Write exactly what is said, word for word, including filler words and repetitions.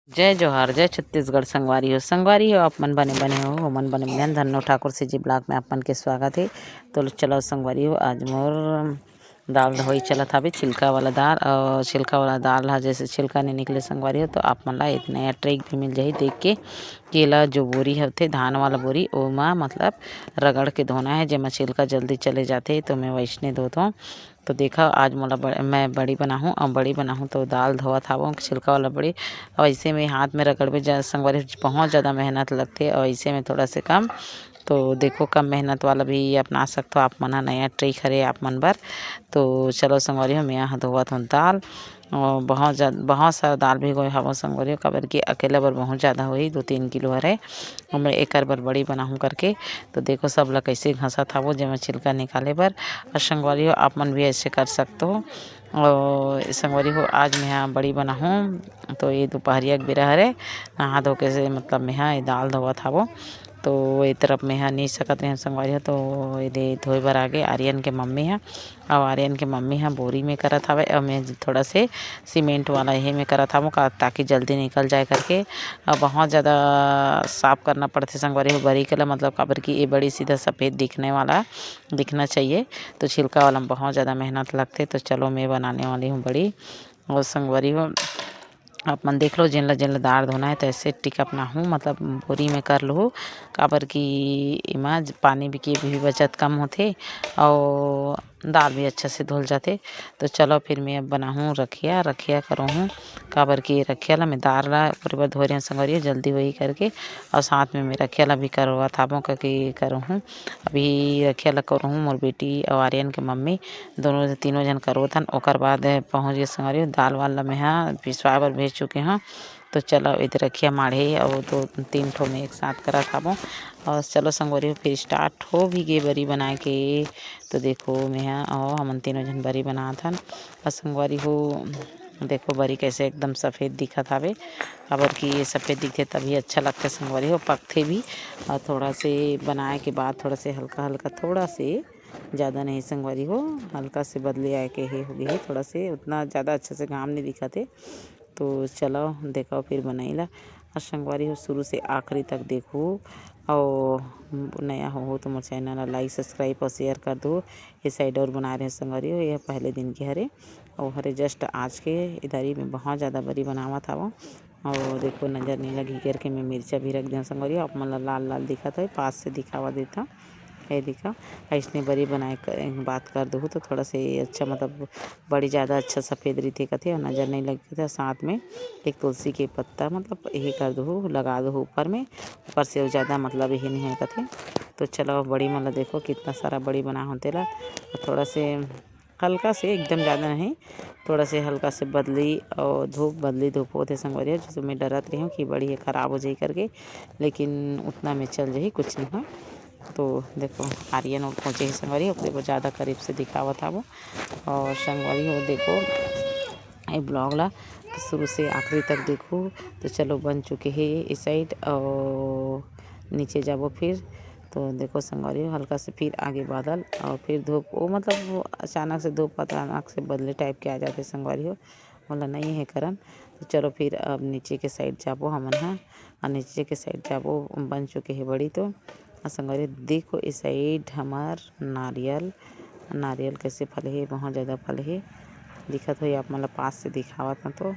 जय जोहार, जय छत्तीसगढ़ संगवारी हो। संगवारी हो, आप मन बने बने हो, हमन बने बने हन। धन्नो ठाकुर CG vlog में आप मन के स्वागत हे। तो चलो संगवारी हो, आज मोर दाल धोई चलत हावे, छिलका वाला दाल। और छिलका वाला दाल ह जैसे छिलका नहीं निकले संगवारी हो, तो आप मन ला इतना या trick भी मिल जाही देख के। कि एला जो बोरी होथे धान वाला बोरी, ओमा मतलब रगड़ के धोना है, जेमा छिलका जल्दी चले जाथे, तो मैं वैसने धोत हूँ। तो देखा, आज मोला ब-, मैं बड़ी बनाहूँ, अब बड़ी बनाहूँ तो दाल धोवत हावों, छिलका वाला बड़ी। और ऐसे में हाथ में रगड़बे जा-, संगवारी हो, बहुत ज़्यादा मेहनत लगथे, और ऐसे में थोड़ा से कम। तो देखो, कम मेहनत वाला भी अपना सकथो आप मन ह, नया trick हरे आप मन बर। तो चलो संगवारी हो, मैं यहाँ धोवत हूँ दाल। और बहुत ज़्यादा, बहुत सारा दाल भिगोए हावों संगवारी हो, काबर कि अकेला बर बहुत ज़्यादा होही, दो तीन किलो हरे। मैं एकर बर बड़ी बनाहूँ करके। तो देखो, सब ला कैसे घसत हावों, जेमा छिलका निकाले बर। और संगवारी हो, आप मन भी ऐसे कर सकते हो। और संगवारी हो, आज मैं यहाँ बड़ी बनाहूँ, तो ये दोपहरिया के बेरा हरे, नहा धो के से मतलब मैं यहाँ ये दाल धोवत हावों। तो ये तरफ मैं यहाँ नहीं सकत रहे संगवारी हो, तो ये दे धोए बर आगे आर्यन के मम्मी है। और आर्यन के मम्मी ह बोरी में करत हावय, और मैं थोड़ा से सीमेंट वाला यही में करत हावों का, ताकि जल्दी निकल जाए करके। और बहुत ज़्यादा साफ करना पड़थे संगवारी हो बरी के ला, मतलब काबर कि ये बड़ी सीधा सफ़ेद दिखने वाला, दिखना चाहिए। तो छिलका वाला में बहुत ज़्यादा मेहनत लगथे। तो चलो, मैं बनाने वाली हूँ बड़ी। और संगवारी हो, आप मन देख लो, जेन ला जेन ला दार धोना है, तो ऐसे टिक अपना हूँ, मतलब बोरी में कर लूँ, काबर कि एमा ज-, पानी भी के भी बचत कम होथे, और दाल भी अच्छा से धुल जाथे। तो चलो, फिर मैं अब बनाहूँ रखिया, रखिया करूँ हूँ, काबर कि रखिया ला मैं दार ला पूरे बार धोए रहें संगवारी हो, जल्दी होही करके, और साथ में मैं रखिया ला भी करवात हावों, करके करूँ हूँ। अभी रखिया ला करूँ हूँ, मोर बेटी और आर्यन के मम्मी दोनों, तीनों झन करोत हन। ओकर बाद पहुँच गे संगवारी हो, दाल वाल ला मैं हा पिसवाए बर भेज चुके हूँ। तो चलो, इधर रखिया माढ़े और दो तीन ठो में एक साथ करत हावों। और चलो संगवारी हो, फिर start हो भी गे बरी बनाए के। तो देखो, मैं हा और हमन तीनों झन बरी बनात हन। और संगवारी हो, देखो बरी कैसे एकदम सफ़ेद दिखत हावे, काबर कि ये सफ़ेद दिखथे तभी अच्छा लगथे संगवारी हो, पकथे भी। और थोड़ा से बनाए के बाद थोड़ा से हल्का हल्का, थोड़ा से ज़्यादा नहीं संगवारी हो, हल्का से बदली आए के हे हो गे हे, थोड़ा से उतना ज़्यादा अच्छा से घाम नहीं दिखत हे। तो चलो देखो फिर बनाई ला, और संगवारी हो शुरू से आखिरी तक देखो, और नया हो, हो तो मोर channel ला like, subscribe और share कर दो। ये side और बनाए रहे संगवारी हो, ये पहले दिन के हरे, और हरे just आज के इधर ही मैं बहुत ज़्यादा बरी बनावत हावों। और देखो, नज़र नहीं लगी करके मैं मिर्चा भी रख दें संगवारी हो, आप मन ला लाल लाल दिखत है, पास से दिखावा देता। ये देखा, ऐसने बरी बनाए क-, बात कर दो तो थोड़ा से अच्छा, मतलब बड़ी ज़्यादा अच्छा सफ़ेद रहिथे कथे और नज़र नहीं लगे कथे। साथ में एक तुलसी के पत्ता, मतलब यही कर दो, लगा दो ऊपर में, ऊपर से ज़्यादा मतलब यही नहीं है कथे। तो चलो, बड़ी मन ला देखो, कितना सारा बड़ी बना हो तेला, थोड़ा से हल्का से, एकदम ज़्यादा नहीं, थोड़ा से हल्का से बदली और धूप, बदली धूप होथे संगवारी हो, जैसे मैं डरत रही हूँ कि बड़ी ये खराब हो जाही करके, लेकिन उतना में चल जाही, कुछ नहीं हो। तो देखो, आर्यन और पहुँचे ही संगवारी हो, ओकरे बर ज़्यादा करीब से दिखावत हावों। और संगवारी हो, देखो ये vlog ला शुरू से आखिरी तक देखो। तो चलो, बन चुके हे ये side और नीचे जाबो फिर। तो देखो संगवारी हो, हल्का से फिर आगे बादल और फिर धूप, वो मतलब वो अचानक से धूप, अचानक से बदले type के आ जाथे संगवारी हो, मोला नहीं है करन। तो चलो फिर अब नीचे के side जाबो हमन ह, और नीचे के side जाबो, बन चुके हे बड़ी। तो और संगवारी देखो, इस side हमार नारियल, नारियल कैसे फल हे, बहुत ज़्यादा फल हे, दिखत होही आप मन ला पास से दिखावत हूँ। तो